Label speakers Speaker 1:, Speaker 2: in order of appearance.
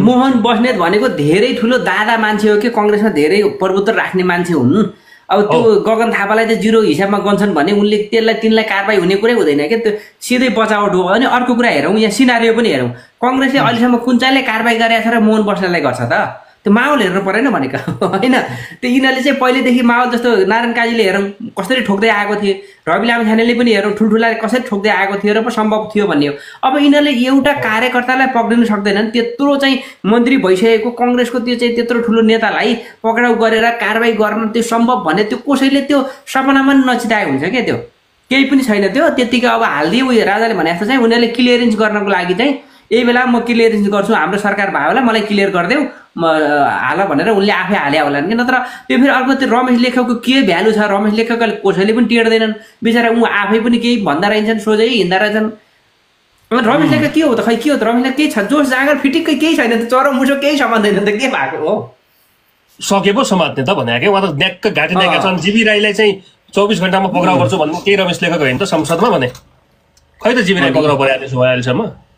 Speaker 1: मोहन बस्नेत भनेको धेरै ठुलो दादा मान्छे हो कि कङ्ग्रेसमा धेरै प्रभुत्व राख्ने मान्छे हुन्। अब त्यो गगन थापालाई त जिरो हिसाबमा गन्छन् भने उनले तिनलाई कारबाही हुने कुरै हुँदैन क्या, त्यो सिधै बचावट हो। अनि अर्को कुरा हेरौँ, यहाँ सिनारियो पनि हेरौँ, कङ्ग्रेसले अहिलेसम्म कुन चाहिँले कारबाही गरेको छ र मोहन बस्नेतलाई गर्छ त? त्यो माहौल हेर्नु परेन भनेको होइन। त्यो यिनीहरूले चाहिँ पहिलेदेखि माहौल जस्तो नारायण काजीले हेरौँ कसरी ठोक्दै आएको थिए, रवि लामिछानेले पनि हेरौँ ठुल्ठुला कसरी ठोक्दै आएको थियो र पो सम्भव थियो भन्ने हो। अब यिनीहरूले एउटा कार्यकर्तालाई पक्रिनु सक्दैनन्, त्यत्रो चाहिँ मन्त्री भइसकेको कङ्ग्रेसको त्यो चाहिँ त्यत्रो ठुलो नेतालाई पक्राउ गरेर कारबाही गर्न त्यो सम्भव भने त्यो कसैले त्यो सपनामा नचिताएको हुन्छ क्या। त्यो केही पनि छैन त्यो, त्यत्तिकै अब हालिदियो। उयो राजाले भने जस्तो चाहिँ उनीहरूले क्लियरेन्स गर्नको लागि चाहिँ यही बेला म क्लियरेन्स गर्छु, हाम्रो सरकार भयो होला, मलाई क्लियर गरिदेऊ हाल भनेर उनले आफै हाले होला कि। नत्र त्यो फेरि अर्को त्यो रमेश लेखकको के भ्यालु छ? रमेश लेखकले कसैले पनि टेर्दैनन् बिचरा, ऊ आफै पनि केही भन्दा रहेछन्, सोझै हिँड्दा रहेछन्। रमेश लेखक के हो त? खै के हो त रमेशलाई? केही छ जोस जाँगर फिटिक्कै केही छैन त, चरो मुसो केही समात्दैन त, के भएको हो?
Speaker 2: सके पो समात्ने त भने क्या, उहाँ त ड्याक्क घाँटी दिएका छन्। जीवी राईलाई चाहिँ 24 घण्टामा पक्राउ गर्छु भन्नु केही रमेश लेखक होइन त संसदमा भने? खै त जीवी राई पक्राउ परेको अहिलेसम्म?